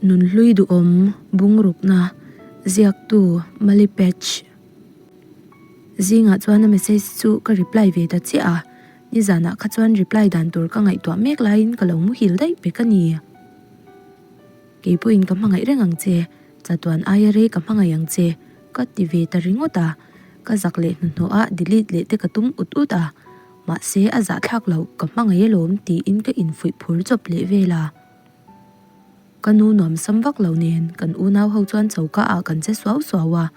Nunhlui duhawm bungrukna ziaktu Mali Patch zingah chuan a message chu ka reply ve ta chiah a, nizanah kha chuan reply dan tur ka ngaihtuah mek laiin ka lo muhil daih pek a ni. Kei pawhin ka hmangaih reng ang che, chatuan aia rei ka hmangaih ang che ka ti ve ta ringawt a, ka zak leh hnuhnawh a delete leh te ka tum ut ut a, mahse a zahthlak loh ka hmangaih alawm tiin ka infuih phur chawp leh vel a. Ka nu nuam sam vak lo nen kan unau ho chuan choka ah kan che suau suau a,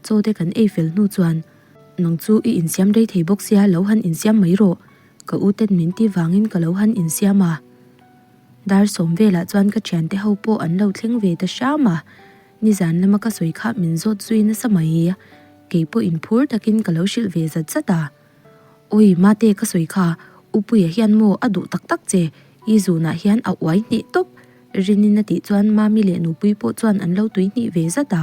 chaw te kan ei fel hnu chuan, Nang chu i insiam rei thei bawk sia lo han insiam mai rawh, ka u ten min ti vangin ka lo han insiam a. Dar sawm velah chuan ka thiante ho pawh an lo thleng ve ta hram a, nizan lama ka sawi kha min zawt zui nasa mai, kei pawh inphur takin ka lo hrilh ve zat zat a. Awi mate ka sawi kha, U Puia hian maw a duh tak tak che, i zunah hian a uai hneh tawp, Rinina tih chuan Mami leh Nupui pawh chuan an lo tui hnih ve zat a.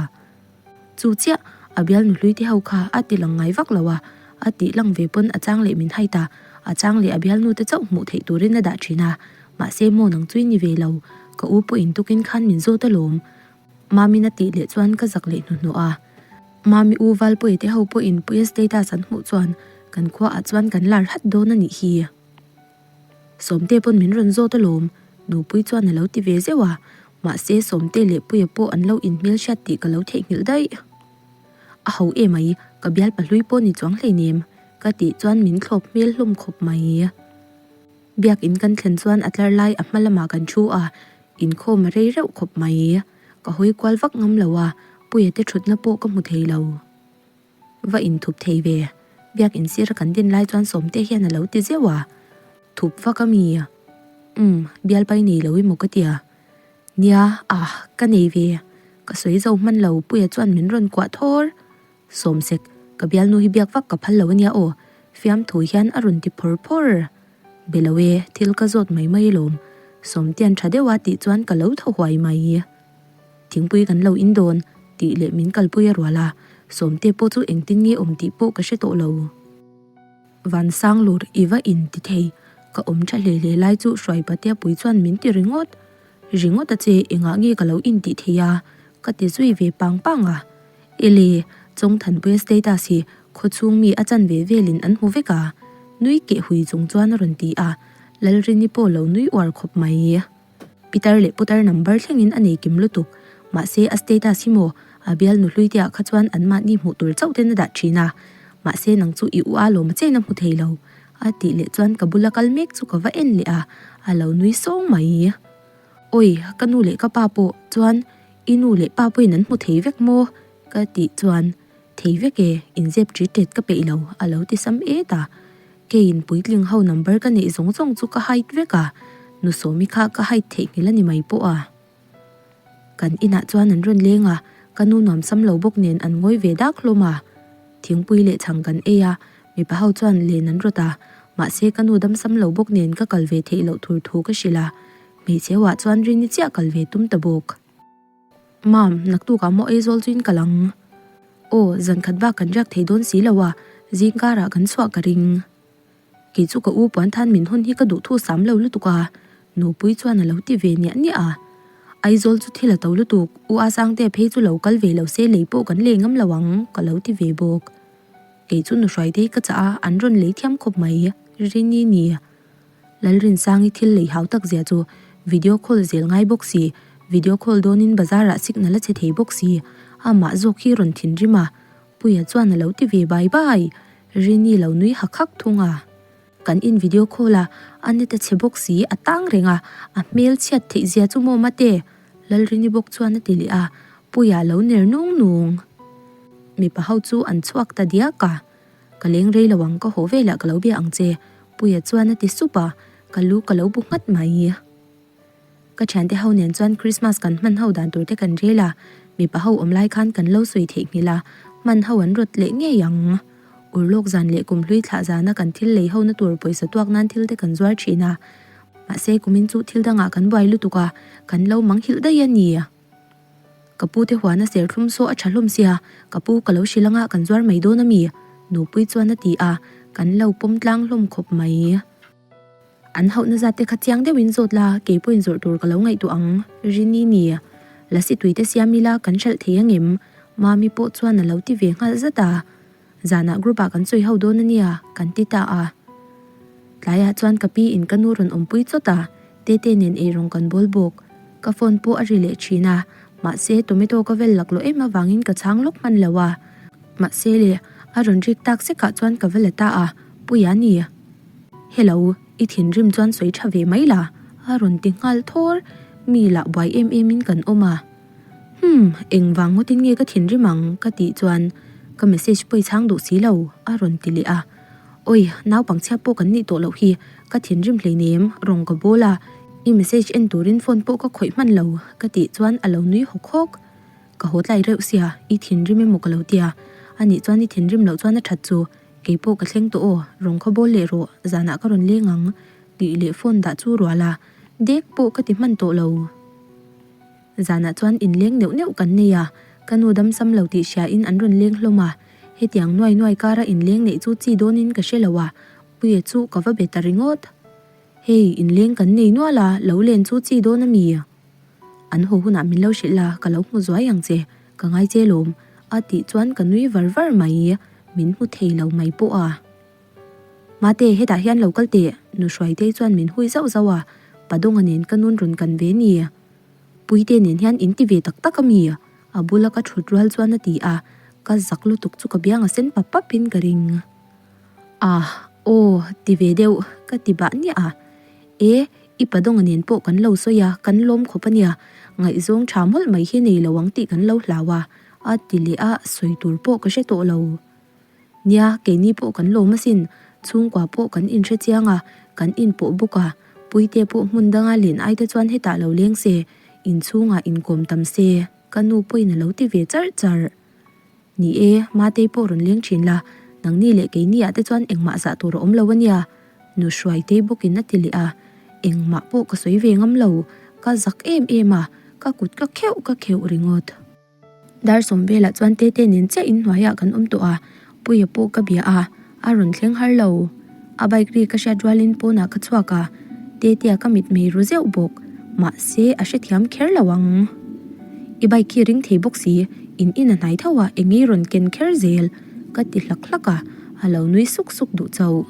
Chu chiah, a bial nuhlui te ho kha a ti lang ngai vak lo a, a tih lang ve pawn a chang leh min hai ta, a chang leh a bialnu te chauh hmuh theih turin a dah thin a, mahse maw nang chui ni ve lo, ka u pawhin tukin khan min zawt alawm. Mami'n a tih leh chuan ka zak leh hnuhnawh a. Mami u Valpuia te ho pawhin Puia status an hmuh chuan kan khuaah chuan kan lar hat dawn a nih hi. Sawmte pawn min rawn zawt alawm, Nupui chuan a lo ti ve zeuh a, mahse Sawmte leh Puia pawh an lo inhmelhriat tih ka lo theihnghilh daih. A ho emai, ka bial pahlui pawh ni chuang hleinem, ka tih chuan min thlawp hmel hlawm khawp mai. Biakin kan thlen chuan a tlar lai a hma lamah kan thu a, inkhawm a rei reuh khawp mai. Ka hawi kual vak ngam lo a, Puia te thutna pawh ka hmu thei lo. Va inthup thei ve. Biakin sira kan din lai chuan Sawmte hian a lo ti zeuh a, Thup vak a mi? Umm, bialpai nei lo emaw ka tia. Nia, ah, ka nei ve. Ka sawi zo hman lo, Puia chuan min rawn kuah thawr. Sawmsek, ka bialnu hi biak vak ka phal lo ania aw, fiamthu hian a rawn ti phawr phawr. Be lo e, thil ka zawt mai mai alawm, Sawmtian tha deuh a tih chuan ka lo thaw huai mai. Thingpui kan lo in dawn, tih leh min kalpui a rual a, Sawmte pawh chu engtin nge awm tih pawh ka hre tawh lo. Vansang lur i va in ti thei, ka awm tha hle hle lai chu Hruai Patea pui chuan min ti ringawt. Ringawt a che, engah nge ka lo in tih thei a? ka ti zui ve pang pang a. Ele, Chawngthanpuia status hi khawchhung mi a chan ve velin an hmu vek a, nui keh hui chung chuan a rawn ti a, Lalrini pawh lo nui uar khawp mai. Pitar leh putar number thlengin a nei kim lutuk. Mahse a status hi maw a bial nuhlui te ah kha chuan an mahni hmuh tur chauh ten a dah thin a. Mahse nang chu i u a lawm a chen a hmu thei lo. A tih leh chuan ka bula kal mek chu ka va en leh a, a lo nui sawng mai. Awi, ka nu leh ka pa pawh chuan i nu leh pa pawhin an hmu thei vek maw? Ka tih chuan thei vek e, inzep ṭi ṭet ka peih lo a lo ti sam et a. Keiin puitling ho number ka neih zawng zawng chu ka hide vek a, nu Sawmi kha ka hide theihnghilh a ni mai pawh a. Kan inah chuan an rawn leng a, ka nu nuam sam lo bawk nen an ngawi ve dak hlawm a. Thingpui leh chhang kan ei a, mipa ho chuan len an rawt a, mahse ka nu dam sam lo bawk nen ka kal ve theih loh tur thu ka hrilh a, hmeichhe ho ah chuan Rini chiah kal ve tum ta bawk. Mam, naktukah maw Aizawl chu in kal ang? Aw, zan khat bak kan riak thei dawn si lo a, zing karah kan chhuah ka ring. Kei chu ka u puan than min hawn hi ka duh thu sam lo lutuk a, Nupui chuan a lo ti ve niah niah a. Aizawl chu thil a to lutuk, U Asangte phei chu lo kal ve lo se lei pawh kan lei ngam lo ang, ka lo ti ve bawk. Kei chu nuhruaitei ka chah a, an rawn lei thiam khawp mai, Rini ni. Lalrinsangi thil lei hau tak zia chu video call zel ngai bawk si, video call dawnin bazar ah signal a chhe thei bawk si, amah zawk hi rawn thinrim a, Puia chuan a lo ti ve bai bai, Rini lo nui hak hak thung a. Kan in video call a, a net a chhe bawk si, a tang reng a, a hmel chhiat theih zia chu maw mate? Lalrini bawk chuan a ti leh a, Puia lo ner nung nung. Mipa ho chu an chhuak ta diak a. Ka leng rei lo ang, ka haw velah ka lo bia ang che, Puia chuan a ti sup a, ka lu ka lo bu nghat mai. Ka thiante ho nen chuan Christmas kan hman ho dan tur te kan rel a, mipa ho awm lai khan kan lo sawi theihnghilh a, hman ho an rawt leh ngei ang. Urlawk zan leh kumhlui thlah zana kan thil lei ho na tur pawisa tuak nan thil te kan zuar thin a, mahse kumin chu thil dangah kan buai lutuk a, kan lo manghilh daih a ni. Ka pu te huan a serthlum saw a tha hlawm sia, ka pu ka lo hrilh anga kan zuar mai dawn a mi? Nupui chuan a ti a, kan lo pawm tlang hlawm khawp mai. An hauhna zat te kha chiang deuhin zawt la, kei pawhin zawrh tur ka lo ngaihtuah ang, Rini ni. Lasi tui te siam ila kan hralh thei angem? Mami pawh chuan a lo ti ve nghal zat a. Zanah group ah kan sawi ho dawn a nia, kan ti ta a. Tlaiah chuan ka pi in ka nu rawn awmpui chawt a, Tete nen eirawng kan bawl bawk. Ka phone pawh a ri leh thin a, mahse tomato ka vel laklawh em avangin ka chhang lawk hman lo a. Mahse le, a rawn rik tak sekah chuan ka va la ta a, Puia ni. Hello, i thinrim chuan sawi tha ve mai la, a rawn ti nghal thawr. Mi lah buai em em in kan awm a. Humm, engvang ngawtin nge ka thinrim ang? ka tih chuan ka message pawh i chhang duh si lo, a rawn ti leh a. Awi, naupangchhia pawh kan nih tawh loh hi, ka thinrim hleinem, rawng ka bawl a, i message en turin phone pawh ka khawih hman lo, ka tih chuan a lo nui hawk hawk. Ka haw tlai reuh sia, i thinrim emaw ka lo tia. Anih chuan i thinrim loh chuan a that chu, kei pawh ka thleng tawh aw, rawng kha bawl leh rawh, zanah ka rawn leng ang, tih leh phone dah chu rual a, dek pawh ka ti hman tawh lo. Zanah chuan inleng neuh neuh kan nei a, ka nu damsam lo tih hriain an rawn leng hlawm a, hetiang nuai nuai kara inleng neih chu chi dawnin ka hre lo a, Puia chu ka va be ta ringawt. Hei, inleng kan nei nual a, lo len chu chi dawn a mi? An haw hunah min lo hrilh la, ka lo hmu zuai ang che, ka ngai che lawm, a tih chuan ka nui var var mai, min hmu thei lo mai pawh a. Mate, hetah hian lo kal teh, nu Hruaitei chuan min hui zauh zauh a, Padawnga nen ka nun rawn kan ve ni. Puite nen hian in ti ve tak tak a mi? A bula ka thut rual chuan a ti a, ka zak lutuk chu ka biang a sen pap pap in ka ring. Ah, aw, ti ve deuh, ka ti bah niah a. E, i Padawnga nen pawh kan lo sawi a, kan lawm khawp a nia, ngaihzawng tha mawlh mai hi nei lo ang tih kan lo hlau a, a ti leh a, sawi tur pawh ka hre tawh lo. Nia, keini pawh kan lawm asin, chhungkua pawh kan inhre chiang a, kan inpawh bawk a, Puite pawh hmun danga len ai te chuan hetah lo leng se, inchhungah inkawm tam se, ka nu pawhin a lo ti ve charh charh. Ni e, Matei pawh rawn leng thin la, nangni leh keini ah te chuan engmah zah tur a awm lo ania, nu Hruaitei bawkin a ti leh a, engmah pawh ka sawi ve ngam lo, ka zak em em a, ka kut ka kheuh ka kheuh ringawt. Dar sawm velah chuan Tete nen chiah in hnuaiah kan awm tawh a, Puia pawh ka bia a, a rawn thleng har lo. A bike ri ka hriat rualin pawnah ka chhuak a, Tetea ka mit mei ru zeuh bawk, mahse a hrethiam kher lo ang. I bike hi ring thei bawk si, in in a hnai tho a, eng ei rawn ken kher zel, ka ti hlak hlak a, a lo nui suk suk duh chauh.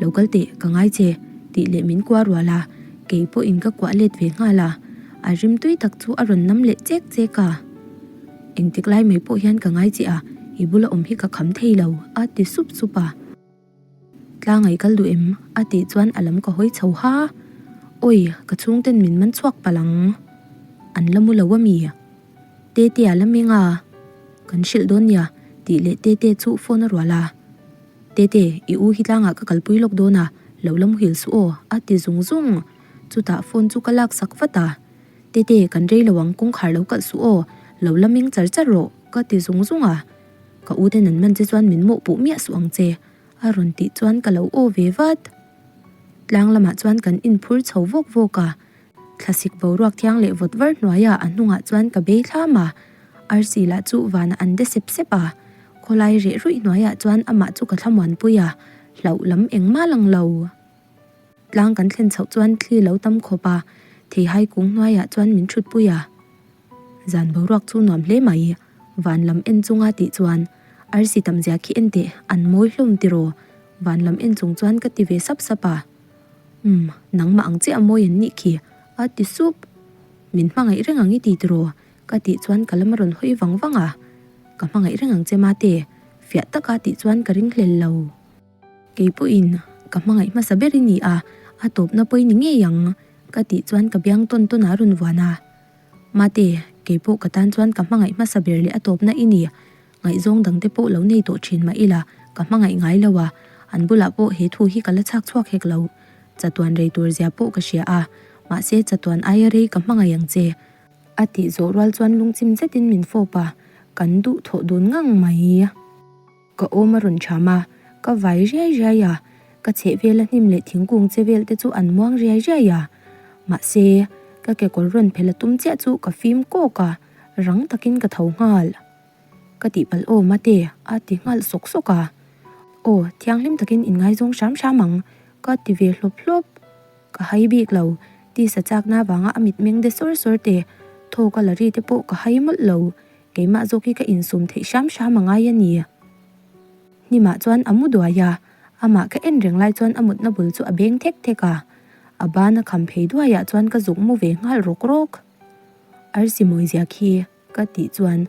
Lo kal teh, ka ngai che, tih leh min kuah rual a, kei pawhin ka kuah let ve nghal a, a rim tui tak chu a rawn nam leh chek chek a. Engtik lai mai pawh hian ka ngai che a, i bula awm hi ka kham thei lo, a ti sup sup a. Tlangai kal duh em? a tih chuan a lam ka hawi chho ha. Awi, ka chhungten min man chhuak palh ang. An la mu lo a mi? Tete a la meng a, kan hrilh dawn nia, tih leh Tete chu phone a rual a. Tete, i u hi tlangah ka kalpui lawk dawn a, lo la muhil suh aw, a ti zung zung. Chutah phone chu ka lak sak vat a. Tete, kan rei lo ang, kawngkhar lo kalh suh aw, lo la meng char char rawh, ka ti zung zung a. Ka u ten an man che chuan min mawhpuh miah suh ang che, a rawn tih chuan ka lo aw ve vat. Tlang lamah chuan kan inphur chho vawk vawk a. Thlasik boruak thiang leh vawt var hnuaiah a hnungah chuan ka bei thlam a, arsi lah chu vanah an de sep sep a. Khawlai reh ruih hnuaiah chuan amah chu ka thlamuanpui a, hlauh lam engmah lang lo. Tlang kan thlen chhoh chuan thli lo tam khawp a, theihai kung hnuaiah chuan min thutpui a. Zan boruak chu nuam hle mai, van lam en chunga tih chuan arsi tam zia khi en teh an mawi hlawm tiraw? Van lam en chung chuan ka ti ve sap sap a. Umm, nangmah ang chiah mawi an nih khi, a ti sup. Min hmangaih reng ang i ti tiraw? Ka tih chuan ka lam a rawn hawi vang vang a. Ka hmangaih reng ang che mate, fiah taka tih chuan ka ringhlel lo. Kei pawhin ka hmangaih hmasa ber i ni a, a tawpna pawh i ni ngei ang, ka tih chuan ka biang tawn tawn a rawn vuan a. Mate, kei pawh ka tan chuan ka hmangaih hmasa ber leh a tawpna i ni. Ngaihzawng dangte pawh lo nei tawh thin mah ila, ka hmangaih ngai lo a, an bulah pawh he thu hi ka la chhak chhuak hek lo. Chatuan rei tur zia pawh ka hria a, mahse chatuan aia rei ka hmangaih ang che. A tih zawh rual chuan lungchim zetin min fawp a, kan duh thawh dun ngang mai. Ka awm a rawn cham a, ka vai riai riai a, ka chhehvela hnim leh thingkung che vel te chu an muang riai riai a. Mahse, ka kekawr rawn phel a tum chiah chu ka fim kawk a, rang takin ka tho nghal. Ka tihpalh aw mate a ti nghal sawk sawk a. Aw, thianghlim takin inngaizawng hram hram ang, ka ti ve hlawp hlawp. Ka hai bik lo, tisa chakna avanga a mitmeng de sawr sawr te. Thawk a la ri te pawh ka hai mawlh lo, keimah zawk hi ka insum theih hram hram a ngai a ni. Hnimah chuan a mu duai a, amah ka en reng lai chuan a mutna bul chu a beng thek thek a, a ban a kham phei duaiah chuan ka zuk mu ve nghal rawk rawk. Arsi mawizia khi ka tih chuan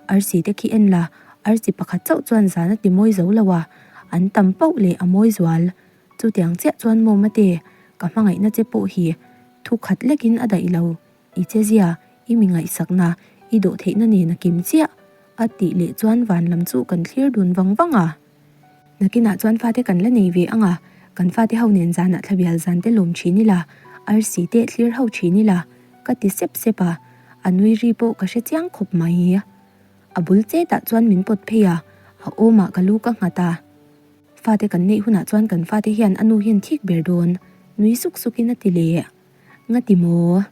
arsi te khi en la, arsi pakhat chauh chuan zan a ti mawi zo lo a, an tam pauh leh a mawi zual. Chutiang chiah chuan mawma te ka hmangaihna che pawh hi thu khat lekin a daih lo. I che zia, i mi ngaihsakna, i dawhtheihna nen a kim chiah a tih leh chuan van lam chu kan thlir dun vang vang a. Nakinah chuan fate kan la nei ve ang a, kan fate ho nen zanah thlabial zan te lawm thin ila, arsi te thlir ho thin ila, ka ti sep sep a, a nui ri pawh ka hre chiang khawp mai. A bul chetah chuan min pawt phei a, a awmah ka lu ka nghat a. Fate kan neih hunah chuan kan fate hian a nu hian thik ber dawn, nui suk sukin a ti leh. Nga ti maw?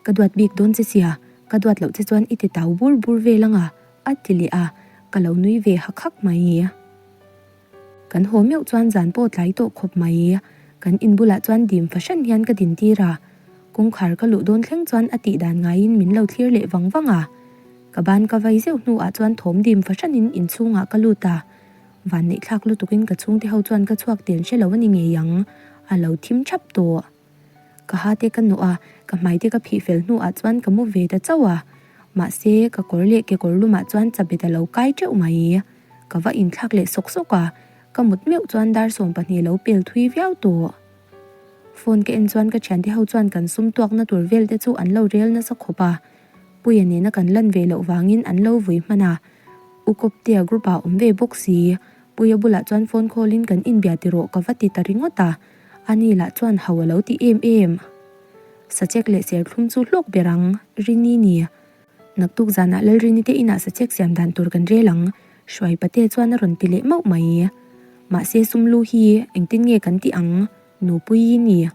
Ka duat bik dawn che sia, ka duat loh che chuan i ti tau bur bur vel ang a, a ti leh a, ka lo nui ve hak hak mai. Kan haw meuh chuan zan pawh tlai tawh khawp mai. Kan in bulah chuan dim fahran hian ka din tir a, kawngkhar ka luh dawn thleng chuan a tih dan ngaiin min lo thlir leh vang vang a. Ka ban ka vai zeuh hnuah chuan thawm dim fahranin inchhungah ka lut a, vanneihthlak lutukin ka chhungte ho chuan ka chhuak tel hre lo a ni ngei ang, a lo thim thap tawh. Ka ha te ka nawh a, ka hmai te ka phih fel hnuah chuan ka mu ve ta chauh a. Mahse, ka kawr leh kekawr lumah chuan chabet a lo kai teuh mai. Ka va inthlak leh sawk sawk a, ka mut meuh chuan dar 12 lo pel thui viau tawh. Phone ka en chuan ka thiante ho chuan kan sum tuakna tur vel te chu an lo rel nasa khawp a. Puia nena kan lan ve loh vangin an lo vui hman a. U Kawptea group ah awm ve bawk si. Puia bulah chuan phone call in kan inbia tiraw ka va ti ta ringawt a. Ani lah chuan hau a lo ti em em. Sachek leh serthlum chu hlawk ber ang, Rini ni. Naktuk zanah Lalrini te inah sachek siam dan tur kan rel ang, Hruai pate chuan a rawn ti leh mauh mai. Mahse sumlu hi engtin nge kan tih ang, Nupuii ni.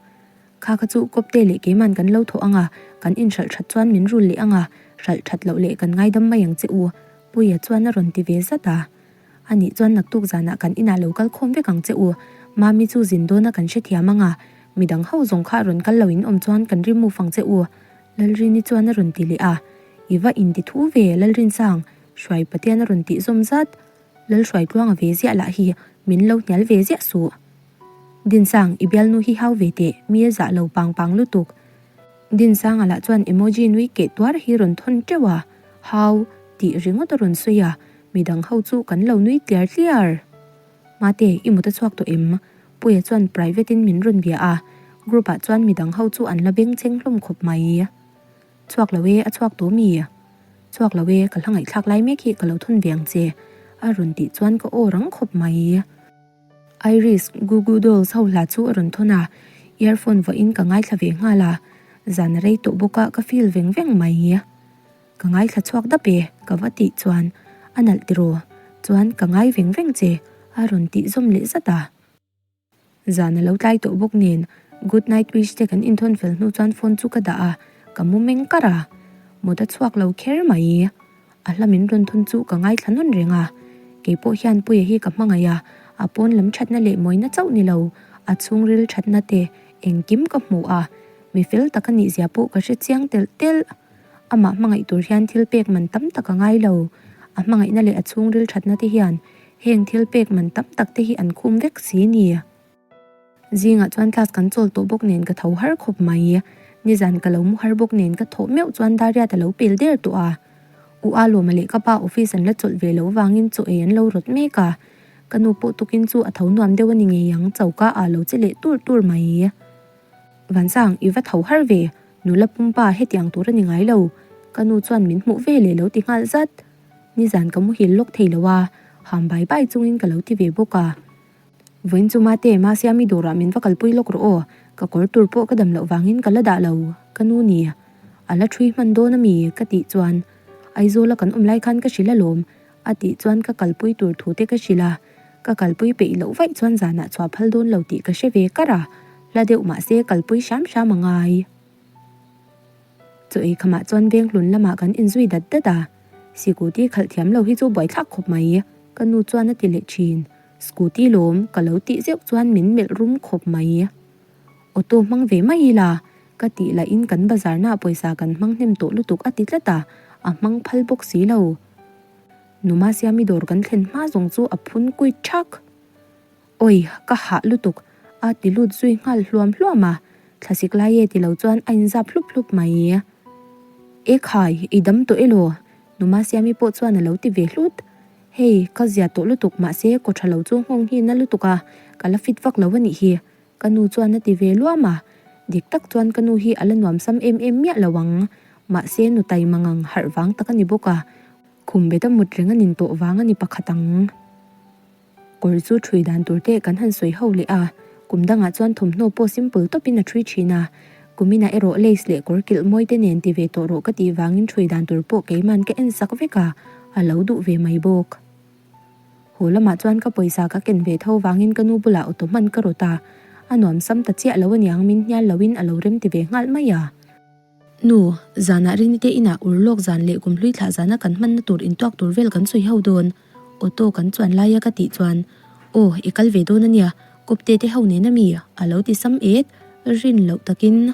Kha kha chu kawpte leh keiman kan lo thawh ang a, kan inhralh that chuan min rul leh ang a, hralh that loh leh kan ngaidam mai ang che u, Puia chuan a rawn ti ve zat a. Anih chuan naktuk zanah kan inah lo kal khawm vek ang che u. Mami chu zin dawna kan hrethiam ang a, midang ho zawng kha rawn kal lo in awm chuan kan remove ang che u, Lalrini chuan a rawn ti leh a. I va inti thu ve, Lalrinsang, Hruai Patian a rawn tih zawm zat. Lalhruaitluanga ve ziah lah hi min lo hnial ve ziah suh. Dinsang, i bialnu hi hau ve teh, mi a zah lo pang pang lutuk. Dinsanga lah chuan emoji nui keh tuar hi rawn thawn teuh a, Hau, tih ringawt a rawn sawi a, midang ho chu kan lo nui tliar tliar. Mate, i mut a chhuak tawh em? Puia chuan private in min rawn bia a, group ah chuan midang ho chu an la bengchheng hlawm khawp mai. Chhuak lo e, a chhuak tawh mi? Chhuak lo e, ka hla ngaihthlak lai mek hi ka lo thawn ve ang che, a rawn tih chuan ka aw rang khawp mai. Iris, Goo Goo Dolls ho hla chu a rawn thawn a, earphone vawiin ka ngaithla ve nghal a, zan a rei tawh bawk a ka feel veng veng mai. Ka ngaithla chhuak dap e, ka va tih chuan a nalh tiraw, chuan ka ngai veng veng che, a rawn tih zawm leh zat a. Zan a lo tlai tawh bawk nen good night wish te kan inthawn fel hnu chuan phone chu ka dah a, ka mu meng kar a, mut a chhuak lo kher mai. A hla min rawn thun chu ka ngaithla nawn reng a, kei pawh hian Puia hi ka hmangaih a, a pawn lam thatna leh mawina chauh ni lo, a chhungril thatna te engkim ka hmu a, mi fel tak a nih zia pawh ka hre chiang telh telh. Amah hmangaih tur hian thil pek man tam tak a ngai lo, a hmangaihna leh a chhungril thatna te hian heng thil pek man tam tak te hi an khum vek si ni. Zingah chuan class kan chawl tawh bawk nen ka tho har khawp mai. Nizan ka lo mu har bawk nen ka thawh meuh chuan Dariat a lo pel der tawh a. U Alawma leh ka pa office an la chawlh ve loh vangin chaw ei an lo rawt mek a. Ka nu pawh tukin chu a tho nuam deuh a ni ngei ang choka ah lo che leh tur tur mai. Vansang, i va tho har ve, nula pumpa hetiang tur a ni ngai lo. Ka nu chuan min hmuh ve leh lo ti nghal zat. Nizan ka muhil lawk thei lo a, ham bai bai chungin ka lo ti ve bawk a. Vawiin chu mate, Masiami dawrah min va kalpui lawk rawh aw, ka kawr tur pawh ka dam loh vangin ka la dah lo, ka nu ni. A la ṭhui hman dawn a mi? ka tih chuan, Aizawla kan awm lai khan ka hrilh alawm, a tih chuan ka kalpui tur thu te ka hrilh a, ka kalpui peih loh vaih chuan zanah chhuah phal dawn lo tih ka hre ve kar a, hla deuh mahse kalpui hram hram a ngai. Chaw ei khamah chuan veng hlun lamah kan inzui dat dat a, Sikuti khalh thiam lo hi chu buaithlak khawp mai, ka nu chuan a ti leh thin. Scooty lawm ka lo tih zeuh chuan min melh rum khawp mai. Auto hmang ve mai ila. Ka tih lahin kan bazarnaah pawisa kan hmang hnem tawh lutuk a ti tlat a, a hmang phal bawk si lo. Numa Siami dawr kan thlen hma zawng chu a phun kuit thak. Awi, ka hah lutuk, a ti lut zui nghal hluam hluam a, thlasik lai e ti lo chuan a inzap hlup hlup mai. E khai, i dam tawh elaw? Numa Siami pawh chuan a lo ti ve hlut. Hei, ka zia tawh lutuk mahse kaw tha lo chu nghawng hi na lutuk a, ka la fit vak lo a nih hi. Ka nu chuan a ti ve luam a, dik tak chuan ka nu hi a la nuamsam em em miah lo ang. Mahse nu taima ngang harh vang tak a ni bawk a, khum bet a mut reng a nin tawh vang a ni pakhat ang. Kawr chu ṭhui dan tur te kan han sawi ho leh a, kum dangah chuan thawmhnaw pawh simple tawpin a ṭhui ṭhin a, kuminah erawh lace leh kawr kilh mawi te nen ti ve tawh rawh ka tih vangin ṭhui dan tur pawh keiman ka en sak vek a, a lo duh ve mai bawk. Haw lamah chuan ka pawisa ka ken ve tho vangin ka nu bulah auto hman ka rawt a, a nuam sam ta chiah lo aniang min hnial loin a lo rem ti ve nghal mai a. Nu, zanah Rinite inah ur lawk zan leh kum hlui thlah zana kan hmanna tur intuak tur vel kan sawi ho dawn. Auto kan chuan laia ka tih chuan, Aw, i kal ve dawn ania, Kawpte te ho nen ami? a lo ti sam et, rin loh takin.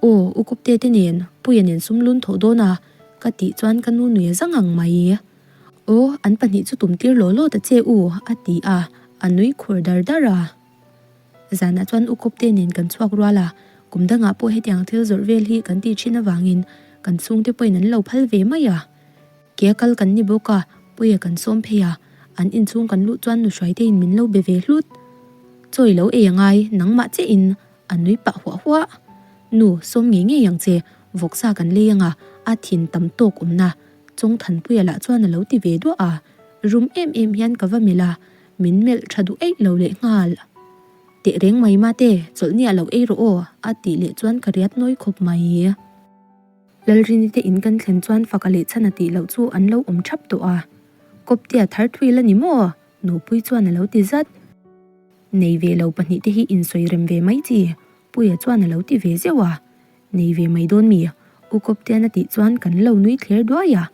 Aw, u Kawpte te nen, Puia nen sum lun thawh dawn a, ka tih chuan ka nu nui a zang ang mai. Aw, an pahnih chu tum tir law law ta che u, a ti a, a nui khur dar dar a. Zanah chuan u Kawpte nen kan chhuak rual a, kum dangah pawh hetiang thil zawrh vel hi kan tih thin avangin kan chhungte pawhin an lo phal ve mai a. Ke kal kan ni bawk a, Puia kan sawm phei a, an inchhung kan luh chuan nuhruaitein min lo be ve hlut. Chaw i lo ei a ngai, nangmah chiahin a nui pah huah huah. Nu, sawm ngei ngei ang che, vawksa kan lei anga a thin tam tawk awmna Chawngthanpuia lah chuan a lo ti ve duah a, rum em em hian ka va melh a, Min melh tha duh eih lo leh nghal. Teh reng mai mate, chawlhni a lo ei rawh aw, a tih leh chuan ka riat nawi khawp mai. Lalrini te in kan thlen chuan faka leh chhan a tih loh chu an lo awm thap tawh a. Kawptea thar thui la ni maw? Nupui chuan a lo ti zat. Nei ve lo pahnihte hi insawi rem ve mai chi, Puia chuan a lo ti ve zeuh a. Nei ve mai dawn mi? U Kawptean a tih chuan kan lo nui thler duai a,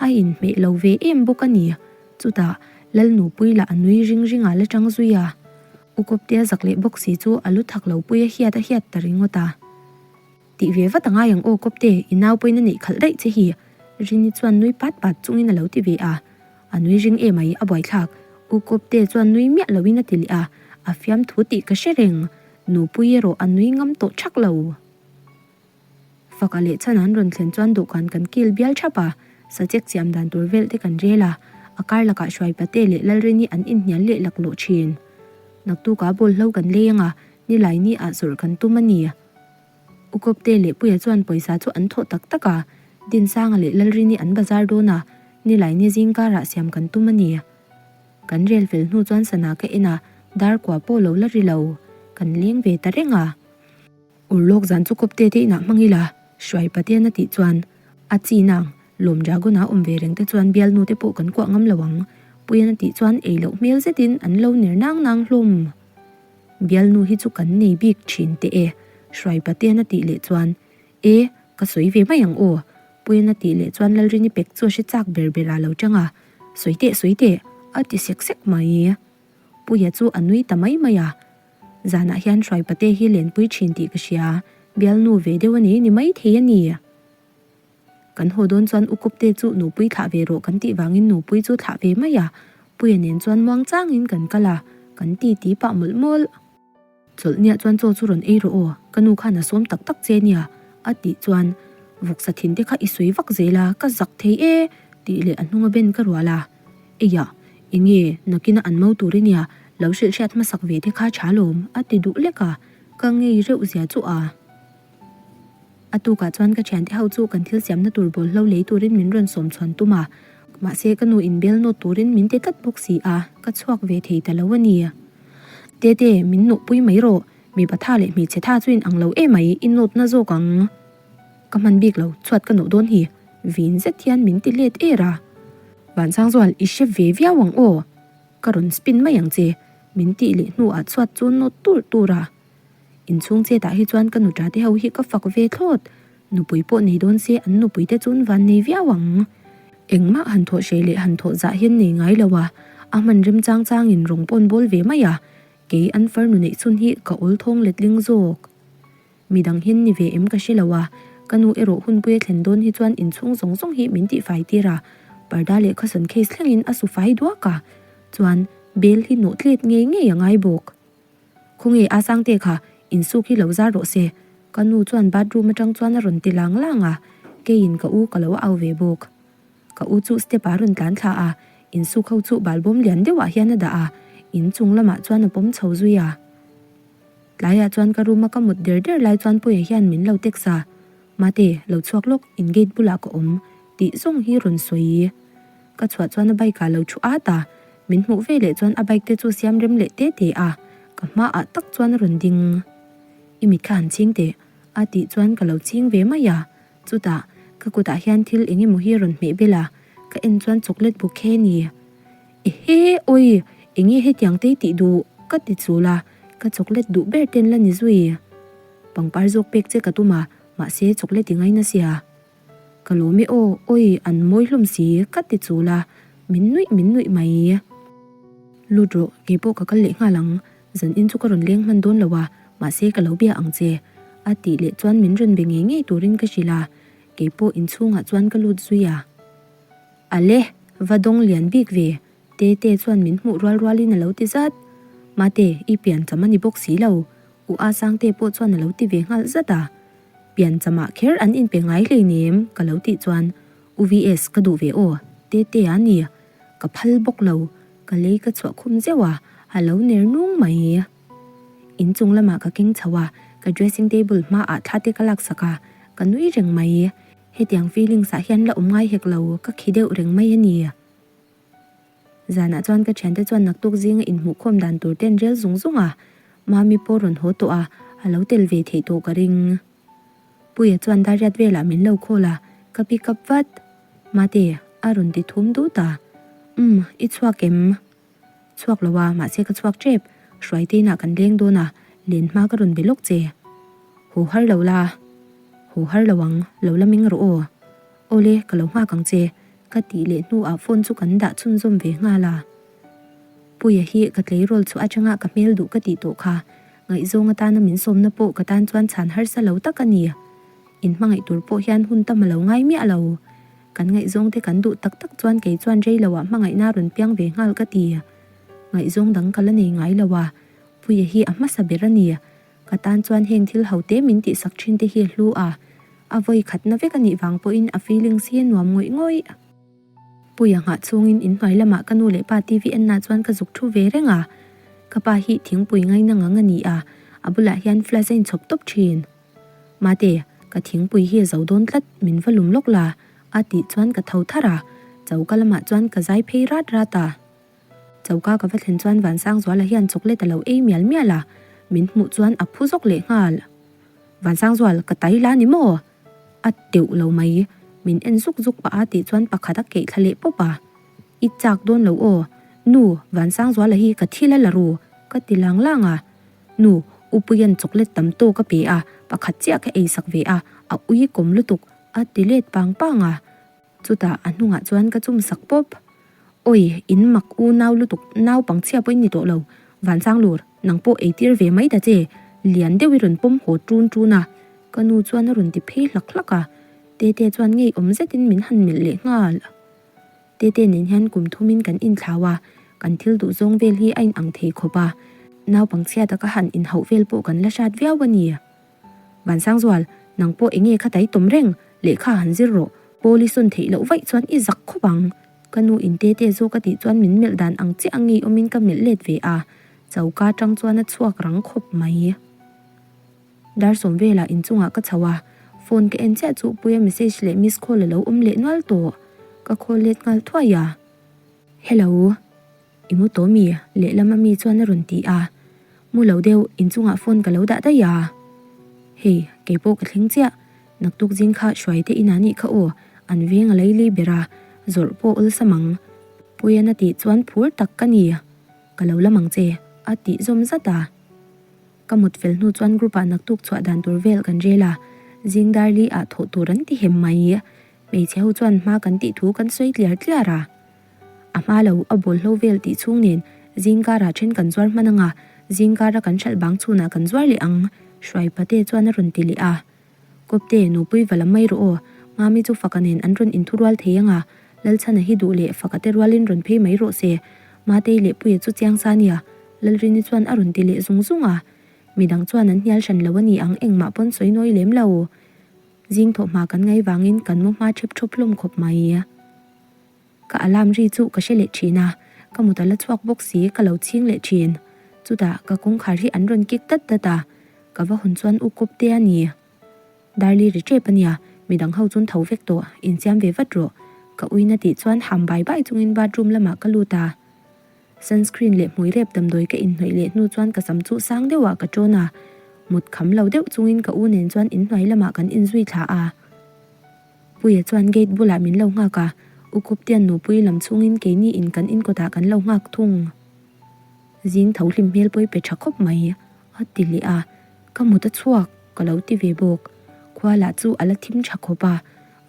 a inhmeh lo ve em bawk a ni. Chutah, Lalnupui lah a nui ring ring a la tang zui a. U Kawptea zak leh bawk si chu a lu thak lo pui a hiat a hiat ta ringawt a. Tih ve vat a ngai ang aw Kawpte, i nau pawhin a neih khalh daih che hi. Rini chuan nui pat pat chungin a lo ti ve a. A nui ring em ai, a buaithlak. U Kawpte chuan nui miah loin a ti leh a, a fiamthu tih ka hre reng. Nupui erawh a nui ngam tawh thak lo. Faka leh chhan an rawn thlen chuan dawhkan kan kil bial thap a, sachek siam dan tur vel te kan rel a, a kar lakah Hruaipate leh Lalrini an inhnial leh laklawh thin. Naktukah bawlhlo kan lei anga nilai ni ah zawrh kan tum a ni. Ukawpte leh Puia chuan pawisa chu an thawh tak tak a, Dinsanga leh Lalrini an bazar dawn a, nilai ni zingkarah siam kan tum a ni. Kan rel fel hnu chuan sana ka en a, dar kua pawh lo la ri lo. Kan leng ve ta reng a. Urlawk zan chu kawpte te inah hmang ila, Hruai Patean a tih chuan a chi nang, Lawm Dragon-a awm ve reng te chuan bialnu te pawh kan kuah ngam lo ang, Puian a tih chuan ei loh hmel zetin an lo ner nang nang hlawm. Bialnu hi chu kan nei bik thin teh e, Hruai Patean a tih leh chuan E, ka sawi ve mai ang aw, Puian a tih leh chuan Lalrini pek chu a hre chak ber ber a lo tang a, Sawi teh, sawi teh, a ti sek sek mai. Puia chu a nui ta mai mai a, Zanah hian Hruaipate hi lenpui thin tih ka hria, bialnu ve deuh a nei ni mai thei a ni. Kan haw dawn chuan u Kawpte chu nupui thlah ve rawh kan tih vangin nupui chu thlah ve mai a, Puia nen chuan muang changin kan kal a, kan ti ti pah mawlh mawlh. Chawlhniah chuan chaw chu rawn ei rawh aw, ka nu khan a sawm tak tak che nia, a tih chuan vawksa thin te kha i sawi vak zel a, ka zak thei e, tih leh a hnunga ben ka rual a. Eiah, enge nakina an mo tur i nia, lo hrilh hriat hmasak ve te kha tha lawm, a ti duh lek a, ka ngei reuh zia chu a. A tukah chuan ka thiante ho chu kan thil siamna tur bawlhlo lei turin min rawn sawm chhuan tum a, mahse ka nu inbel nawt turin min ti tlat bawk si a, ka chhuak ve thei ta lo a ni. Tete, min nawhpui mai rawh, mipa tha leh hmeichhe tha chu in ang lo emai, i nawtna zawk ang. Ka hman bik lo, chhuat ka nawh dawn hi, vin zet hian min ti let er a. Vansangzual, i hre ve viau ang aw, ka rawn spin mai ang che, min tih leh hnuah chhuat chu nawt tur tur a. Inchhung chetah hi chuan ka nuṭa te ho hi ka fak ve thlawt. Nupui pawh nei dawn se an nupui te chuan van nei viau ang. Engmah han thawh hreh leh han thawh zah hian nei ngai lo a, a hman rem chang changin rawng pawn bawl ve mai a, kei an farnu neih chhun hi ka awl thawng letling zawk. Midang hian ni ve em ka hre lo a, ka nu erawh hunpui a thlen dawn hi chuan inchhung zawng zawng hi min tihfai tir a, parda leh khasawn case thlengin a su fai duak a, chuan bel hi nawh tlet ngei ngei a ngai bawk. Khawnge a Sangte kha insuk hi lo zar rawh se, ka nu chuan bathroom atang chuan a rawn ti lang lang a, keiin ka u ka lo au ve bawk. Ka u chu step ah a rawn tlan thla a, insuk ho chu balbawm lian deuhah hian a dah a, inchung lamah chuan a pawm chho zui a. Tlaiah chuan ka room a ka mut der der lai chuan Puia hian min lo text a, Mate, lo chhuak lawk, in gate bulah ka awm, tih zawng hi rawn sawi. Ka chhuah chuan a bike ah lo thu at a, min hmuh ve leh chuan a bike te chu siam rem leh te te a, ka hmaah tak chuan a rawn ding. I mit kha han ching teh, a tih chuan ka lo ching ve mai a, chutah ka kutah hian thil eng emaw hi a rawn hmeh bel a, ka en chuan chocolate bouquet a ni. Ehe awi, enge hetiang te i tih duh? ka ti chul a, ka chocolate duh ber ten la ni zui. Pangpar zawk pek che ka tum a, mahse chocolate i ngaina sia. Ka lawm e aw, awi an mawi hlawm si ka ti chul a, min nuih min nuih mai. Lut rawh, keipawh ka kal leh nghal ang, zan in chu ka rawn leng hman dawn lo a, mahse ka lo bia ang che. A tih leh chuan min rawn be ngei ngei turin ka hrilh a, keipawh inchhungah chuan ka lut zui a. Ale, va dawng lian bik ve, Tete chuan min hmuh rual rualin a lo ti zat. Mate, i pian cham a ni bawk si lo, U A Sangte pawh chuan a lo ti ve nghal zat a. Pian chamah kher an inpe ngai hleinem, ka lo tih chuan, U VS, ka duh ve aw, Tete a ni. Ka phal bawk lo, ka lei ka chhuah khum zeuh a, a lo ner nung mai. Inchung lamah ka keng chho a, ka dressing table hmaah thla te ka laksak a, ka nui reng mai. Hetiang feelings ah hian la awm ngai hek lo, ka khi deuh reng mai a ni. Zanah chuan ka thiante chuan naktuk zinga inhmuhkhawm dan tur ten rel zung zung a, Mami pawh rawn haw tawh a, a lo tel ve theih tawh ka ring. Puia chuan dariat velah min lo call a, ka pick up vat. Mate, a rawn ti thum dut a. Umm, i chhuak em? Chhuak lo a, mahse ka chhuak tep. Hruaite inah kan leng dawn a, len hma ka rawn be lawk che. Haw har lo la. Haw har lo ang, lo la meng rawh aw. Awle, ka lo nghak ang che, ka tih leh hnuah phone chu kan dah chhunzawm ve nghal a. Puia hi ka tleirawl chhuah atanga ka hmel duh ka tih tawh kha, ngaihzawng atana min sawmna pawh ka tan chuan chhan harsa lo tak a ni. Inhmangaih tur pawh hian hun tam a lo ngai miah lo. Kan ngaihzawng te kan duh tak tak chuan kei chuan rei lo ah hmangaihna rawn piang ve nghal ka ti. Ngaihzawng dang ka la nei ngai lo a, Puia hi a hmasa ber a ni. Ka tan chuan heng thil ho te min tihsak thin te hi a hlu a, a vawi khatna vek a nih vang pawhin a feelings hi a nuam ngawih ngawih. Puia nghah chhungin inhnuai lamah ka nu leh pa TV enna chuan ka zuk thu ve reng a. Ka pa hi thingpui ngaina ngang a ni a, a bulah hian flash a inchhawp tawp thin. Mate, ka thingpui hi a zo dawn tlat, min va lum lawk la, a tih chuan ka tho tharh a, choka lamah chuan ka zai phei rat rat a. Choka ka va thlen chuan Vansangzuala hian chocolate a lo ei mial mial a, min hmuh chuan a phu zawk leh nghal. Vansangzual, ka tai la ni maw? A teuh lo mai, min en zuk zuk pah a tih chuan pakhat a keih thla leh pawp a. I chak dawn lo aw, nu, Vansangzuala hi ka thil a la ru, ka ti lang lang a. Nu, U Puia'n chocolate tam tawk a pe a, pakhat chiah ka eisak ve a, a ui kawm lutuk, a ti let pang pang a. Chutah a hnungah chuan ka chum sak pawp. Awi, in mak u nau lutuk, nau pangchhia pawhin ni tawh lo. Vansang lur, nang pawh eitir ve mai ta che, lian deuh i rawn pawm haw ṭun ṭun a. Ka nu chuan a rawn ti phei hlak hlak a, Tete chuan ngeiawm zetin min han melh leh nghal. Tete nen hian kum thumin kan inthlau a, kan thil duh zawng vel hi a inang thei khawp a, naupangchhia taka han inhauh vel pawh kan la hrat viau a ni. Vansangzual, nang pawh enge kha tai tawm reng, lehkha han zir rawh, pawl i sawn theih loh vaih chuan i zak khawp ang. Ka nu in Tete zawk a tih chuan min melh dan ang chiah a ngei awmin ka melh let ve a, choka tang chuan a chhuak rang khawp mai. Dar sawm velah inchungah ka chho a, phone ka en chiah chu Puia message leh miss call a lo awm leh nual tawh. Ka call let nghal thuai a. Hello. I mu tawh mi? Lehlam a mi chuan a rawn ti a. Mu lo deuh, inchungah phone ka lo dah daih a. Hei, keipawh ka thleng chiah. Naktuk zing kha hruai te inah nih kha aw, an veng a leili ber a, zawrh pawh awlsam ang. Puia'n a tih chuan phur tak ka ni. Ka lo lam ang che, a tih zawm zat a. Ka mut fel hnu chuan group ah naktuk chhuah dan tur vel kan rel a, zing dar li ah thawh tur an ti hem mai. Hmeichhe ho chuan hma kan tih thu kan sawi tliar tliar a. A hma lo a bawlhlo vel tih chhung nen zing karah then kan zuar hman ang a, zing kara kan hralh bang chhunah kan zuar leh ang. Hruai pate chuan a rawn ti leh a. Kawpte, nupui va lam mai rawh aw. Mami chu faka nen an rawn inthurual thei ang a, Lalchhana hi duh leh faka te rualin rawn phei mai rawh se. Matei leh Puia chu chiang sa nia, Lalrini chuan a rawn ti leh zung zung a. Midang chuan an hnial hran lo a ni ang engmah pawn sawi nawi lem lo. Zing thawh hma kan ngai vangin kan mu hma thep thup hlawm khawp mai. Ka alarm ri chu ka hre leh thin a, ka mut a la chhuak bawk si ka lo chhing leh thin. Chutah ka kawngkhar hi an rawn kik dat dat a, ka va hawn chuan u kawp te a ni. Darli ri tep a nia, midang ho chun tho vek tawh, insiam ve vat rawh. Ka uina tih chuan ham bai bai chungin bathroom lamah ka lut a. Sunscreen leh hmui rep damdawi ka inhnawih leh hnu chuan ka sam chu sang deuhah ka tawn a, mut kham lo deuh chungin ka u nen chuan inhnuai lamah kan inzui thla a. Puia chuan gate bulah min lo nghak a, U Kawptian nupui lam chungin keini in kan inkawtah kan lo nghak thung. Zing tho hlim hmel pawi pe tha khawp mai, a ti leh a, ka mut a chhuak ka lo ti ve bawk. Khua lah chu a la thim tha khawp a,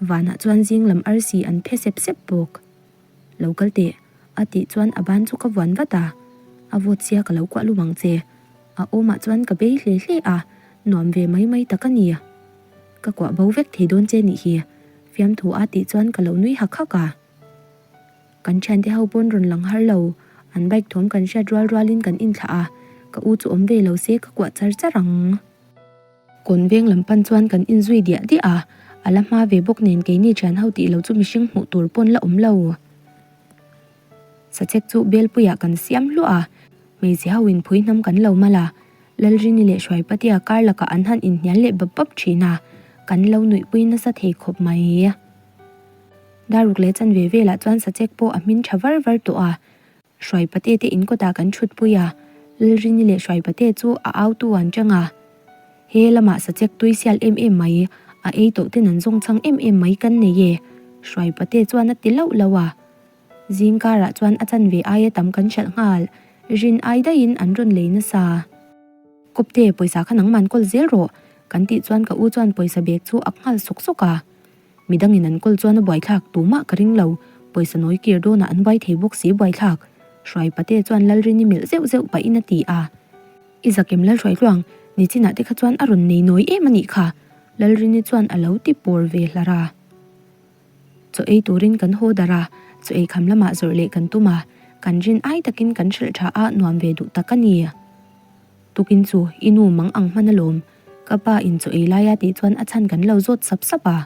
vanah chuan zing lam arsi an phe sep sep bawk. Lo kal teh, a tih chuan a ban chu ka vuan vat a, a vawt sia ka lo kuah lum ang che. A awmah chuan ka bei hle hle a, nuam ve mai mai tak a ni. Ka kuah bo vek thei dawn che nih hi, fiamthu a tih chuan ka lo nui hak hak a. Kan thiante ho pawn rawn lang har lo, an bike thawm kan hriat rual rualin kan inthlah a, ka u chu awm ve lo se ka kuah char char ang. Kawn veng lam pan chuan kan inzui diah diah a, a la hma ve bawk nen keini thian ho tih lo chu mihring hmuh tur pawn la awm lo. Sachek chu Belpuiah kan siam hluah a, hmeichhe ho in phui hnam kan lo mal a, Lalrini leh Hruaipatia kar lakah an han inhnial leh bap bap thin a, kan lo nuihpui nasa thei khawp mai. Daruk leh chanve velah chuan Sachek pawh a hmin tha var var tawh a, Hruaipate te in kawtah kan thutpui a, Lalrini leh Hruaipate chu a autu an chang a. He lamah sachek tui sial em em mai, a ei tawh ten an zawng chhang em em mai kan nei e, Hruaipate chuan a ti lauh lauh a. Zing karah chuan a chanve aia tam kan hralh nghal, rin ai daihin an rawn lei nasa. Kawpte, pawisa kha nangman kawl zel rawh, kan tih chuan ka u chuan pawisa bag chu ak nghal sawk sawk a. Midangin an kawl chuan a buaithlak tumah ka ring lo, pawisa nawi kir dawnah an buai thei bawk si buaithlak, Hruai pate chuan Lalrini melh zeuh zeuh pahin a ti a. I zakem Lalhruai tluang, nichinah te kha chuan a rawn nei nawi em a nih kha, Lalrini chuan a lo ti pawr ve hlar a. Chaw ei turin kan haw darh a, chaw ei kham lamah zawrh leh kan tum a, kan rin ai takin kan hrilh tha a nuam ve duh tak a ni. Tukin chu i nu mang ang hman alawm, Ka pa in chaw ei lai a tih chuan a chhan kan lo zawt sap sap a.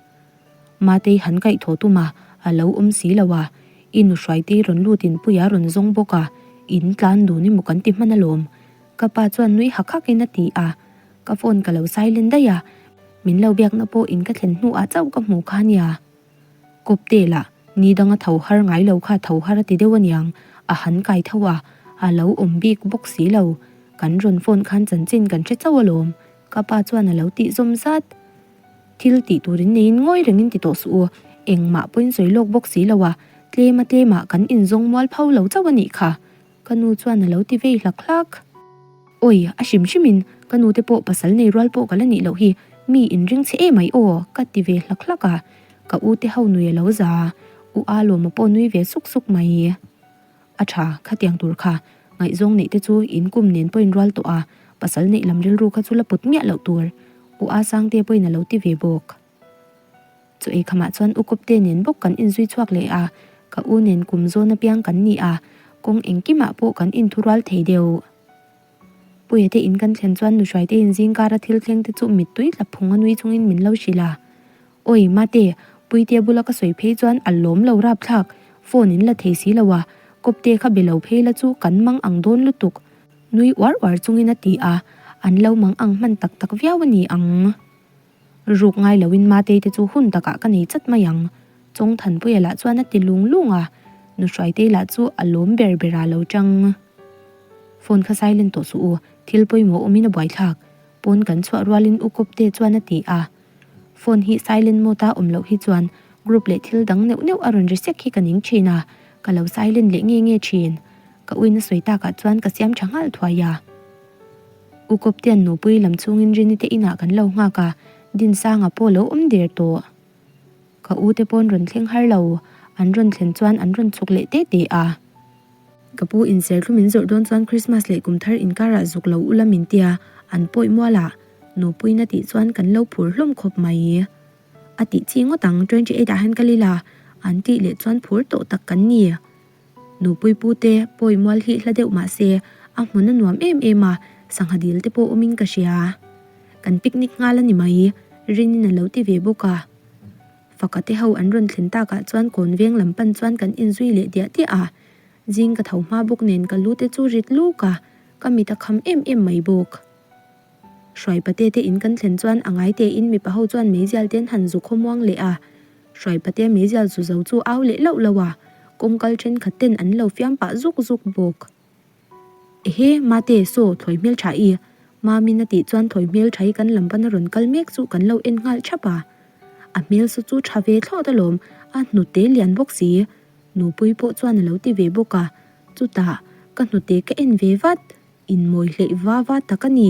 Matei han kaih thaw tum a, a lo awm si lo a. I nu Hruaitei rawn lut in Puia rawn zawng bawk a, in tlan dun emaw kan ti hman alawm. Ka pa chuan nui hak hak in a ti a. Ka phone ka lo silent daih a, min lo biakna pawh in ka thlen hnuah chauh ka hmu kha nia. Kawpte lah, ni danga tho har ngai lo kha tho har a ti deuh aniang, a han kai tho a, a lo awm bik bawk si lo. Kan rawn phone khan chanchin kan hre chauh alawm, ka pa chuan a lo tih zawm zat. Thil tih turin neiin ngawi rengin ti tawh suh u, engmah pawhin sawi lawk bawk si lo a, tlema tlemah kan inzawng mual pho lo chauh a nih kha, Ka nu chuan a lo ti vei hlak hlak. Awi, a hrim hrimin ka nu te pawh pasal nei rual pawh ka la nih loh hi, mi inring che emai aw, ka ti ve hlak hlak a. Ka u te ho nui a lo za a, u a lawma pawh nui ve suk suk mai. A tha, khatiang tur kha, ngaihzawng neih te chu in kum nen pawhin rual tawh a, pasal neih lam rilru kha chu la put miah loh tur, u a Sangte pawhin a lo ti ve bawk. Chaw ei khamah chuan u Kawpte nen bawk kan inzui chhuak leh a, ka u nen kum zawn apiang kan ni a, kawng engkimah pawh kan inthurual thei deuh. Puia te in kan thlen chuan Nuhruaite in zingkara thil thleng te chu mittui tla phung a nui chungin min lo hrilh a. Awi Mate, Puitea bula ka sawi phei chuan a lawm lo rapthlak, phone in la thei si lo a, Kawpte kha be lo phei la chu kan mang ang dawn lutuk, nui uar uar chungin a ti a, an lo mang ang hman tak tak viau a ni ang. Ruk ngai loin Matei te chu hun takah ka nei chat mai ang. Chawngthanpuia lah chuan a ti lung lung a, Nuhruaitei lah chu a lawm ber ber a lo chang. Phone kha silent tawh suh u, thil pawimawh awmin a buaithlak. Pawn kan chhuah rualin U Kawpte chuan a ti a. Phone hi silent mode a awm loh hi chuan group leh thil dang neuh neuh a rawn ri sek hi ka ning thin a, ka lo silent leh nge nge thin. Ka uina sawi takah chuan ka siam tha nghal thuai a. U Kawptian nupui lam chungin Rini te inah kan lo nghak a, Dinsanga pawh lo awm der tawh. Ka u te pawn rawn thleng har lo, an rawn thlen chuan an rawn chhuk leh te te a. Ka pu in serthlum in zawrh dawn chuan Christmas leh kum thar inkarah zuk lo ula min tia, an pawi mual a. Nupuiin a tih chuan kan lo phur hlawm khawp mai. A tih chi ngawt ang, 28 ah hian kal ila, an tih leh chuan phur tawh tak kan ni. Nupui pute pawi mual hi hla deuh mah se a hmun a nuam em em a, sangha dil te pawh awmin ka hria. Kan picnic nghal a ni mai, Rinin a lo ti ve bawk a. Faka te ho an rawn thlen takah chuan kawn veng lam pan chuan kan inzui leh diah diah a. Zing ka tho hma bawk nen ka lu te chu rit luk a, ka mit a kham em em mai bawk. Hruai pate te in kan thlen chuan a ngai tein mipa ho chuan meizial te an han zu khawmuang leh a. Hruai pate meizial zu zo chu au leh lauh lauh a, kawngkal thenkhat ten an lo fiam pah zuk zuk bawk. Ehe, Mate, saw, thawi hmel tha i. Mamin a tih chuan thawi hmel tha hi kan lam pana rawn kal mek chu kan lo en nghal thap a. A hmel saw chu tha ve thlawt alawm, a hnute lian bawk si. Nupui pawh chuan a lo ti ve bawk a, chutah ka hnute ka en ve vat. Inmawi hleih va va tak a ni.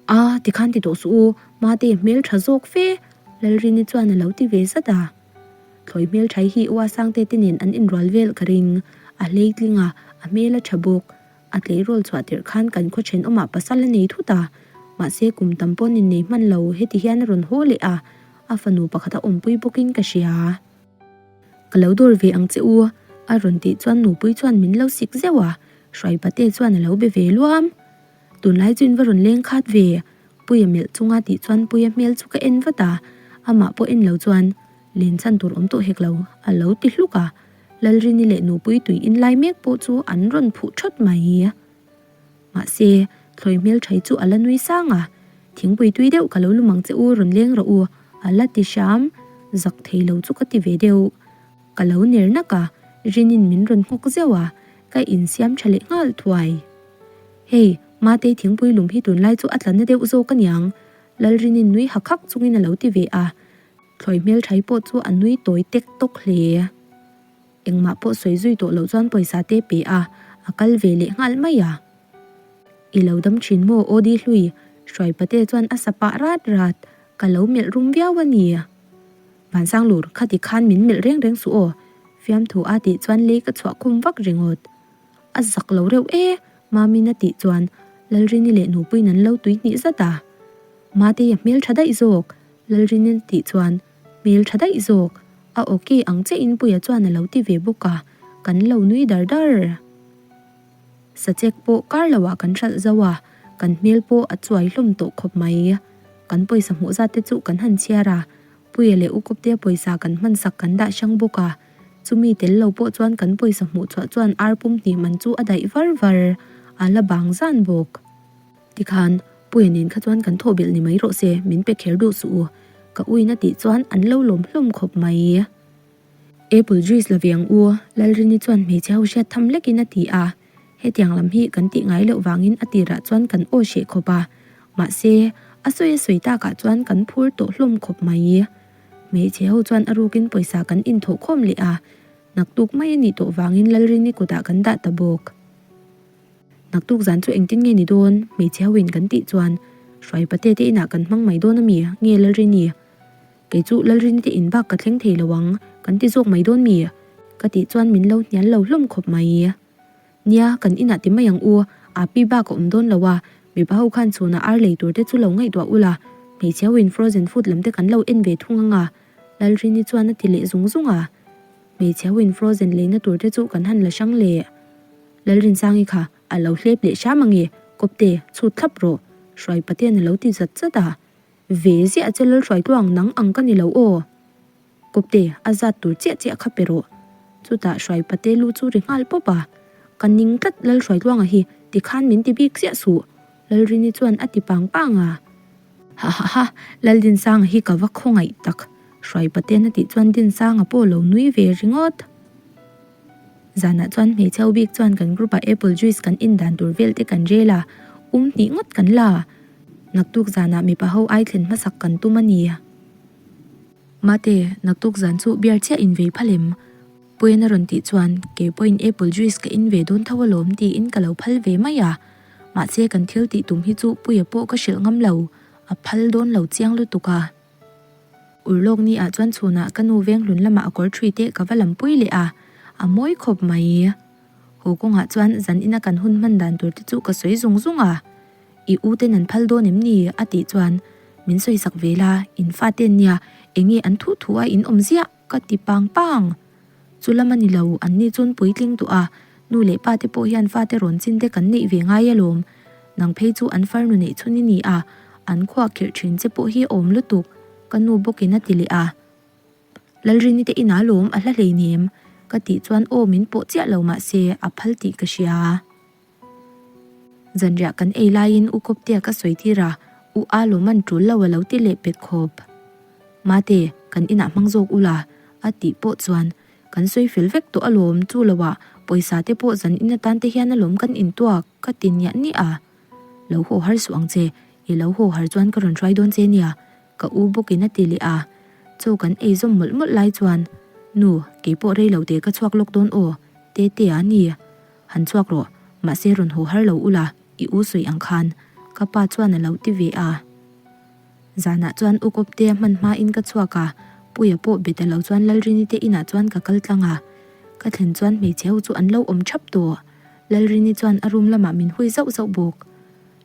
A, tikhan ti tawh suh u, Mate hmel tha zawk fe, Lalrini chuan a lo ti ve zat a. Thlawi hmel thai hi Ua Sangte te nen an inrual vel ka ring. A hleitling a, a hmel a tha bawk. A tleirawl chhuah tirh khan kan khaw thenawmah pasal a nei thut a. Mahse kum tam pawn innei hman lo, heti hian a rawn haw leh a, a fanu pakhat a awmpui bawkin ka hria. Ka lo dawr ve ang che u, a rawn tih chuan nupui chuan min lo sik zeuh a, Hruaipate chuan a lo be ve luam. Tunlai chu in va rawn leng khat ve, Puia melh chunga tih chuan Puia hmel chu ka en vat a, amah pawh en lo chuan len chhan tur awm tawh hek lo, a lo ti hluk a, Lalrini leh nupui tui in lai mek pawh chu an rawn phuh thawt mai. Mahse, thlawi hmel thai chu a la nui sang a, Thingpui tui deuh ka lo lum ang che u, rawn leng rawh u, a la ti hram, zak thei lo chu ka ti ve deuh. Ka lo ner nak a, Rinin min rawn nghawk zeuh a, ka insiam tha leh nghal thuai. Hei, Matei thingpui lum hi tunlai chu a tla na deuh zawk aniang, Lalrinin nui hak hak chungin a lo ti ve a, thlawi hmel thai pawh chu a nui tawi tek tawk hle. Engmah pawh sawi zui tawh loh chuan pawisa te pe a, a kal ve leh nghal mai a. I lo dam thin maw aw di hlui, Hruai pate chuan a sa pah rat rat, ka lo melh rum viau a ni. Vansang lur, khati khan min melh reng reng suh aw, fiamthu a tih chuan lei ka chhuah khum vak ringawt. A zak lo reuh e, Mamin a tih chuan Lalrini leh Nupuiin an lo tui hnih zat a. Matei a hmel tha daih zawk, Lalrini a tih chuan Hmel tha daih zawk, a awki ang che in Puia chuan a lo ti ve bawk a, kan lo nui dar dar. Sachek pawh kar lo ah kan hralh zo a, kan hmel pawh a chuai hlawm tawh khawp mai. Kan pawisa hmuh zat te chu kan han chhiar a, Puia leh Ukawptea pawisa kan hman sak kan dah hrang bawk a, chumi tel lo pawh chuan kan pawisa hmuh chhuah chuan ar pum hnih man chu a daih var var, a la bang zan bawk. Tikhan, Puia nen kha chuan kan thawh belh ni mai rawh se, min pe kher duh suh u. Ka uin a tih chuan an lo lawm hlawm khawp mai. Apple juice la ve ang u, Lalrini chuan hmeichhe ho hriat tham lekin a ti a. Hetiang lam hi kan tih ngai loh vangin a tirah chuan kan aw hreh khawp a. Mahse, a sawi a sawi takah chuan kan phur tawh hlawm khawp mai. Hmeichhe ho chuan a rukin pawisa kan inthawh khawm leh a, naktuk mai a nih tawh vangin Lalrini kutah kan dah ta bawk. Naktuk zan chu engtin nge ni dawn? Hmeichhe ho in kan tih chuan Hruai pate te inah kan hmang mai dawn ami? Nge Lalrini? Kei chu Lalrini te in bak ka thleng thei lo ang, kan ti zawk mai dawn mi? Ka tih chuan min lo hnial lo hlawm khawp mai. Nia, kan inah ti mai ang u, Api bak a awm dawn lo a, mipa ho khan chhunah ar lei tur te chu lo ngaihtuah ula, hmeichhe ho in frozen food lam te kan lo en ve thung ang a, Lalrini chuan a ti leh zung zung a. Hmeichhe ho in frozen leina tur te chu kan han la hrang leh. Lalrinsangi kha a lo hlep leh hram ange, kawpte, chhut thlap rawh, Hruai Patean a lo ti zat zat a. Ve ziah che Lalhruai tluang nang ang ka ni lo aw. Kawpte, a zat tur chiah chiah kha pe rawh. Chutah Hruai Pate lu chu ri nghal pawp a. Ka ning tlat Lalhruai tluanga hi, tikhan min ti bik ziah suh, Lalrini chuan a ti pang pang a. Ha ha ha, Laldinsanga hi ka va khawngaih tak, Hruai Patean a tih chuan Dinsanga pawh lo nui ve ringawt. Zanah chuan hmeichhe ho bik chuan kan group ah apple juice kan in dan tur vel te kan rel a, um hnih ngawt kan la. Naktuk zanah mipa ho ai thlen hmasak kan tum a ni. Mate, naktuk zan chu beer chiah in vei phal em? Puian a rawn tih chuan kei pawhin apple juice ka in ve dawn tho alawm tiin ka lo phal ve mai a. Mahse kan thil tih tum hi chu Puia pawh ka hrilh ngam lo, a phal dawn lo chiang lutuk a. Urlawk ni ah chuan chhunah ka nu veng hlun lamah a kawr thui te ka va lampui leh a, a mawi khawp mai. Haw kawngah chuan zan ina kan hun hman dan tur te chu ka sawi zung zung a. I u ten an phal dawn em ni? a tih chuan, Min sawisak ve la, in fate an nia, eng nge an thuh thuh a in awm ziah? ka ti pang pang. Chu lam a ni lo, an ni chuan puitling tawh a, nu leh pa te pawh hian fate rawn chin te kan neih ve ngai alawm. Nang phei chu an farnu neih chhun i ni a, an khuah khirh thin che pawh hi a awm lutuk, ka nu bawkin a ti leh a. Lalrini te inah lawm a hla hleinem, ka tih chuan aw min pawh chiah lo mahse a phal tih ka hria. Zanriah kan ei laiin U Kawptea ka sawi tir a, U A lawm an tul lo a lo ti leh pek khawp. Mate, kan inah hmang zawk ula, a tih pawh chuan kan sawi fel vek tawh alawm chu loah pawisa te pawh zan in atan te hian alawm kan intuak ka ti niah niah a. Lo haw har suh ang che, i lo haw har chuan ka rawn hruai dawn che nia, Ka u bawkin a ti leh a, chaw kan ei zawm mawlh mawlh lai chuan, Nu, kei pawh rei lo te ka chhuak lawk dawn aw, Tete a ni. Han chhuak rawh, mahse rawn haw har lo ula, i u sawi ang khan, ka pa chuan a lo ti ve a. Zanah chuan u Kawptea hman hmain ka chhuak a, Puia pawh be ta lo chuan Lalrini te inah chuan ka kal tlang a. Ka thlen chuan hmeichhe ho chu an lo awm thap tawh. Lalrini chuan a room lamah min hui zauh zauh bawk.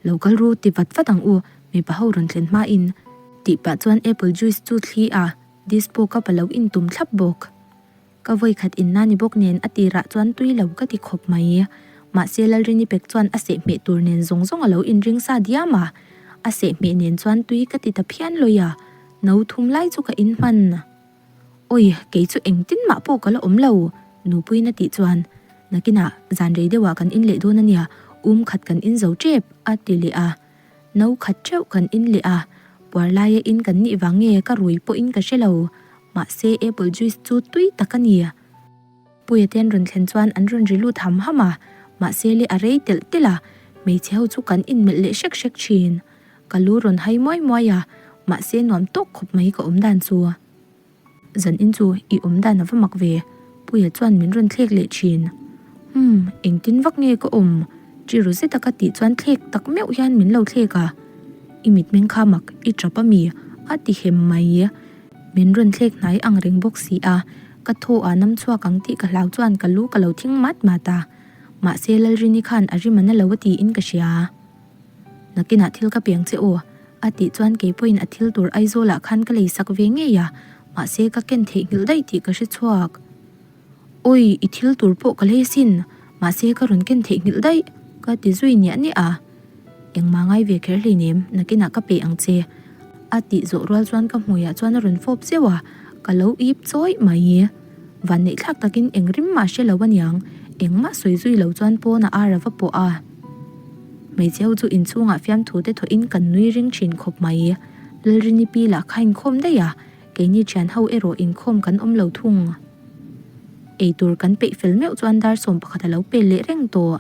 Lo kal ru ti vat vat ang u, mipa ho rawn thlen hmain. Tih pah chuan apple juice chu thli a, dispo cup a lo in tum thlap bawk. Ka vawi khat in na ni bawk nen a tirah chuan tui lo ka ti khawp mai. Mahse Lalrini pek chuan a sehhmeh tur nen zawng zawng a lo inring sa diam a, a sehhmeh nen chuan tui ka ti ta phian lawi a, no thum lai chu ka in hman. Awi, kei chu engtin mah pawh ka la awm lo, Nupuiin a tih chuan, Nakinah zan rei deuhah kan in leh dawn a nia, um khat kan in zo tep, a ti leh a. No khat teuh kan in leh a, puar laia in kan nih vang nge ka rui pawhin ka hre lo, mahse apple juice chu tui tak a ni. Puia te an rawn thlen chuan an rawn ri lut ham ham a, mahse le a rei telh telh a, hmeichhe ho chu kan inmelh leh hrek hrek thin. Ka lu rawn hai muai muai a, mahse nuam tawk khawp mai ka awm dan chu. Zan in chu i awm dan a va mak ve, Puia chuan min rawn thlek leh thin. Umm, engtin vak nge ka awm? Ṭiru zeta ka tih chuan thlek tak meuh hian min lo thlek a. I mitmeng kha mak, i ṭap a mi? a ti hem mai. Min rawn thlek hnai ang reng bawk si a, ka thaw ah nam chhuak ang tih ka hlau chuan ka lu ka lo thing mat mat a. Mahse Lalrini khan a rim a na lo a tiin ka hria. Nakinah thil ka piang che aw, a tih chuan kei pawhin a thil tur Aizawlah khan ka lei sak ve ngei a, mahse ka ken theihnghilh daih tih ka hre chhuak. Awi, i thil tur pawh ka lei asin, mahse ka rawn ken theihnghilh daih, ka ti zui niah niah a. Engmah ngai ve kher hleinem, nakinah ka pe ang che, a tih zawh rual chuan ka hmuiah chuan a rawn fawp zeuh a, ka lo ip chawih mai. Vanneihthlak takin eng rim mah hre lo aniang, engmah sawi zui lo chuan pawnah ar a va pawh a. Hmeichhe ho chu inchhungah fiamthu te thawhin kan nui ring thin khawp mai. Lalrini pi lah kha inkhawm daih a, keini thian ho erawh inkhawm kan awm lo thung. Eitur kan peih fel meuh chuan dar 11 a lo pel leh reng tawh.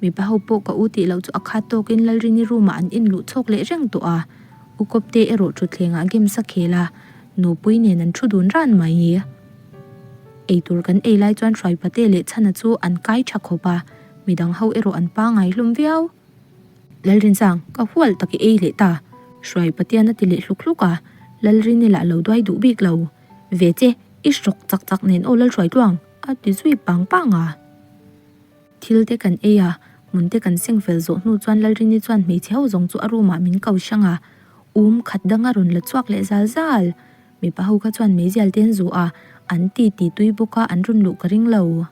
Mipa ho pawh ka u tih loh chu a khat tawkin Lalrini room ah an inluh chhawk leh reng tawh a. U Kawpte erawh thutthlengah games a khel a, Nupui nen an thu dun ran mai. Eitur kan ei lai chuan Hruaipate leh Chhana chu an kai tha khawp a, midang ho erawh an pangai hlum viau. Lalrinchang, ka hual tak i ei leh ta, Hruaipatian a ti leh hluk hluk a, Lalrini lah lo duai duh bik lo. Ve che, i hrawk chak chak nen aw Lalhruaitluang, a ti zui pang pang a. Thil te kan ei a, hmun te kan seng fel zawh hnu chuan Lalrini chuan hmeichhe ho zawng chu a room ah min ko hrang a, um khat dang a rawn la chhuak leh zal zal. Mipa ho kha chuan meizial te an zuh a, an ti ti tui bawk a an rawn luh ka ring lo.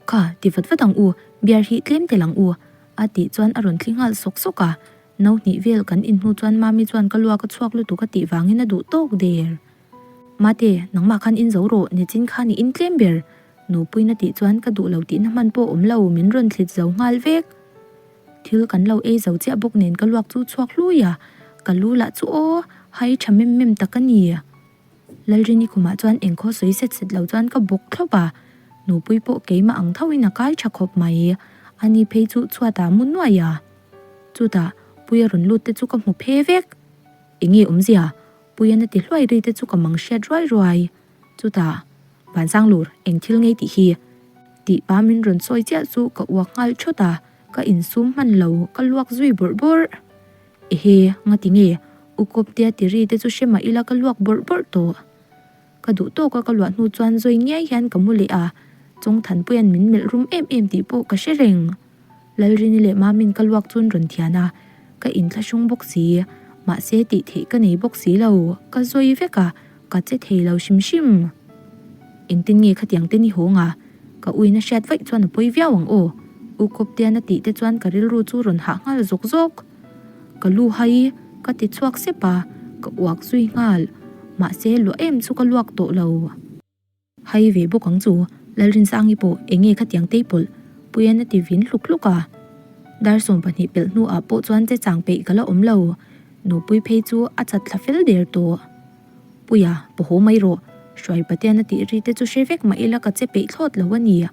Kha, ti vat vat ang u, beer hi tlem tel ang u, a tih chuan a rawn thli nghal sawk sawk a. No hnih vel kan in hnu chuan Mami chuan ka luak a chhuak lutuk a tih vangin a duh tawk der. Mate, nangmah khan in zo rawh, nichin khan i in tlem ber. Nupuiin a tih chuan ka duh lo tihna hman pawh awm lo, min rawn thlit zo nghal vek. Thil kan lo ei zo chiah bawk nen ka luak chu chhuak hlui a, ka lu lah chu aw, hai tha mem mem tak a ni. Lalrini khumah chuan engkhaw sawi set set lo chuan ka bawk thlawp a, Nupui pawh keimah ang thoin a kai tha khawp mai, ani phei chu chhuatah mu nuai a. Chutah, Puia rawn lut te chu ka hmu phe vek. Enge awmzia? Puian a ti hluai ri te chu ka mang hriat ruai ruai. Chutah, Vansanglur, eng thil ngei tih hi? Tih pa min rawn sawi chiah chu ka uak nghal thawt a, ka insum hman lo, ka luak zui bawrh bawrh. Ehe, ngati nge? U Kawptea ti ri te chu hre mah ila ka luak bawrh bawrh tawh. Ka duh tawk a ka luah hnu chuan zawi ngiai hian ka mu leh a, Ka inthlahrung bawk si, mahse tih theih ka nei bawk si lo, ka zawi vek a, ka che thei lo hrim hrim. Engtin nge khatiang te ni hawng a? Ka uina hriat vaih chuan a pawi viau ang aw. U Kawptean a tih te chuan ka rilru chu rawn hah nghal zawk zawk. Ka lu hai, ka ti chhuak sep a, ka uak zui nghal. Mahse luah em chu ka luak tawh lo. Hai ve bawk ang chu, Lalrinsangi pawh eng nge khatiang tei pawlh? Puian a ti vin hluk hluk a. Dar 12 pelh hnuah pawh chuan che chang peih ka la awm lo. Nupui phei chu a chat thla fel der tawh. Puia, paw haw mai rawh. Hruai Patean a tih ri te chu hre vek mah ila ka che peih thlawt lo a ni.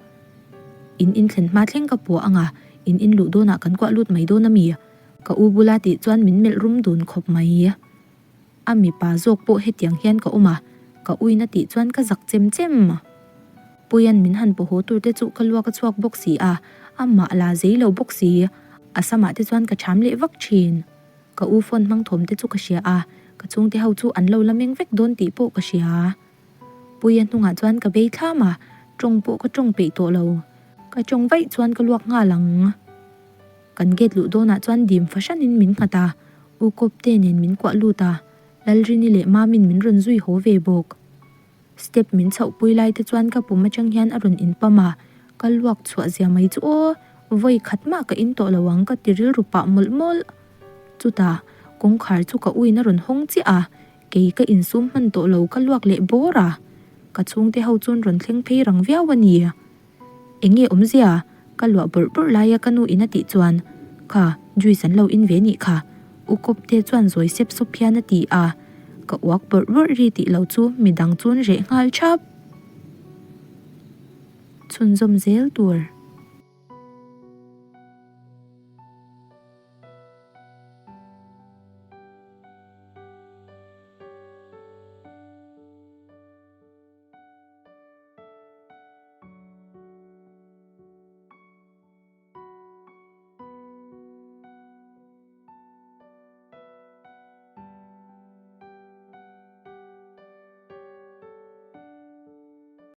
In inthlen hma thleng ka puah ang a, in inluh dawnah kan kuah lut mai dawn a mi? Ka u bula tih chuan min melh rum dun khawp mai. A mipa zawk pawh hetiang hian ka awm a, ka uina tih chuan ka zak chem chem. Puian min han paw haw tur te chu ka luak a chhuak bawk si a, amah la zei lo bawk si. A samah te chuan ka cham leh vak thin. Ka u phone hmang thawm te chu ka hria a, ka chhungte ho chu an lo la meng vek dawn tih pawh ka hria. Puia hnungah chuan ka bei thlam a, tawng pawh ka tawng peih tawh lo. Ka tawng vaih chuan ka luak nghal ang. Kan gate luh dawnah chuan dim fahranin min nghat a, U Kawpte nen min kuah lut a, Lalrini leh Mamin min rawn zui haw ve bawk. Step min chhoh pui lai te chuan ka pum atang hian a rawn inpam a, ka luak chhuah zia mai chu aw, vawi khat mah ka in tawh lo ang ka ti rilru pah mawlh mawlh. Chutah, kawngkhar chu ka uin a rawn hawng chiah a, kei ka insum hman tawh lo ka luak leh bawr a, ka chhungte ho chuan rawn thleng phei rang viau a ni. Eng nge awmzia? Ka luah bawrh bawrh laia ka nu in a tih chuan, Kha, juice an lo in ve nih kha, U Kawpte chuan zawi sep sawp hian a ti a. Ka uak bawrh bawrh ri tih lo chu midang chuan reh nghal thap. Chhunzawm zel tur.